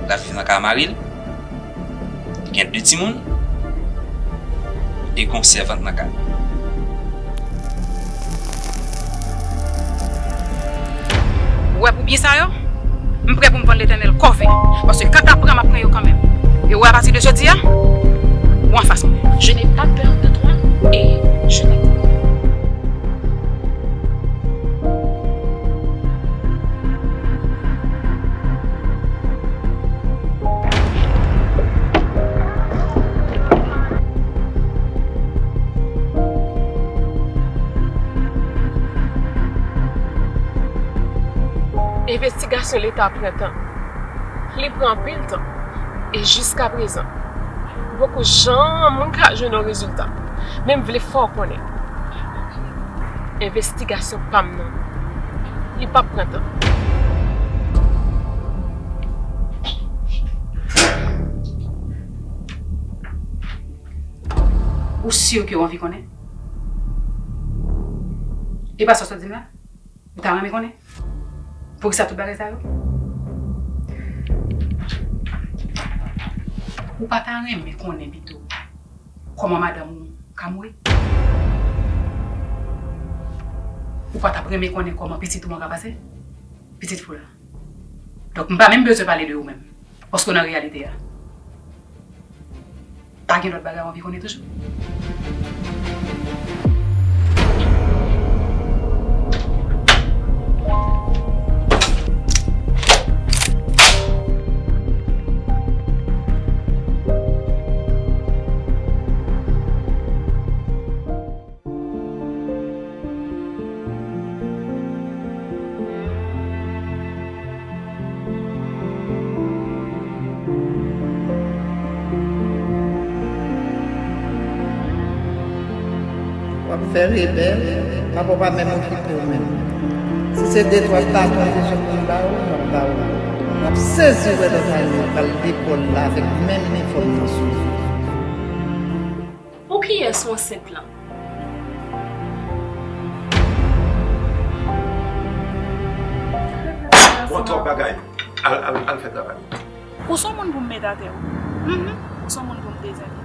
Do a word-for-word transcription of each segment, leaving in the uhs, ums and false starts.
L ap viv nan kay mari l. Li gen de timoun. E gen yon sèvant nan kay. Ou wè pou byen sa yo? M prè pou m vann Letènèl kòve. Paske kanta pran, m ap pran yo kanmenm. E ou wè, apati de jodi a, ou anfas mwen. Je n'ai pas peur de toi et je t'aime. Envestigasyon Leta pran tan. Li pran anpil tan. E jiskaprezan, poko janm ka jwenn yon rezilta. Men m vle fè w konnen, envestigasyon pa m nan, li p ap pran tan. Ou si ke w anvi konnen? E pa sa w sot di m la? Ou ta renmen konnen? Poukisa tout bagay sa yo? Ou pa ta renmen konnen pito kòman madanm ou ka mouri? Ou pa t ap renmen konnen kòman pitit ou an ka pase? Pitit fou la. Donk, m pa menm bezwen pale de ou menm. Paske w nan reyalite a. Pa gen lòt bagay w anvi konnen toujou? W ap fè rebèl, papa w pa menm okipe w menm. Si se de twa baton ke Jean-Paul ba w, m ap ba w. W ap sezi wè lòt ane w pral lekòl la avèk menm inifòm nan sou ou. Pou kiyès ou ansent lan? Bon, twòp bagay. Al, al, al fè travay. Ou se yon moun pou m met atè, wi. Mhm. Ou se yon moun pou m dezenvite.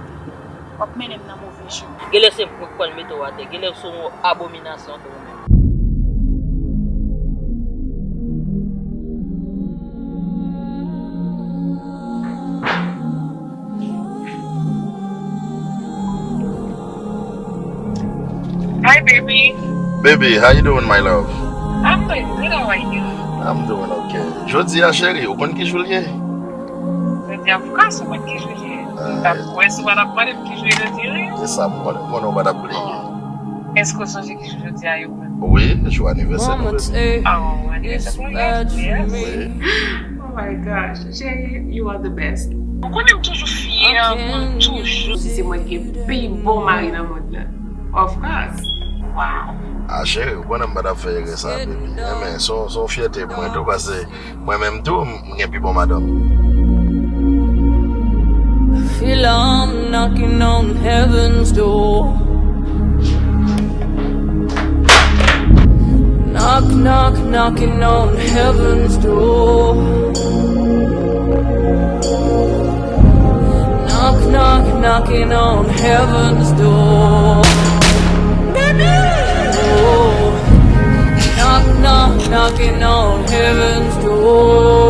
W ap mennen m nan move chemen. Genlè se mwen k pral mete w atè. Genlè w se yon abominasyon tou ou menm. Hi, baby. Baby, how you doing, my love? I'm doing good. How are you? I'm doing okay. Jodi a, cheri, ou konn ki jou l ye? Jodi a, poukisa ou konn ki jou l ye? Ah. M t ap kwè si w pa t ap mande m ki jou l ye jodi a, wi. Se sa, m konnen, m konnen ou pa t ap bliye. Oh. Èske w sonje ki jou jodi a ye? Wi, jou anivèsè nou, baby. Oh, anivèsè pou mwen, yes. Wi. Oh my gosh, Jay, you are the best. Ou konnen m toujou fyè pou l toujou di se mwen ki gen pi bon mari nan mond lan. Of course. Wow. Ah, cheri, ou konnen m pa t ap fè erè sa, baby. Enben, se yon, se yon fyète pou mwen tou, paske mwen menm tou, m gen pi bon madanm. Feel I'm knocking on heaven's door. Knock, knock, knocking on heaven's door. Knock, knock, knocking on heaven's door. Baby! Oh. Knock, knock, knocking on heaven's door.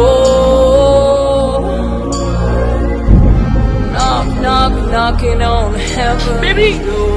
Knock, knock, knocking on heaven's door. Baby!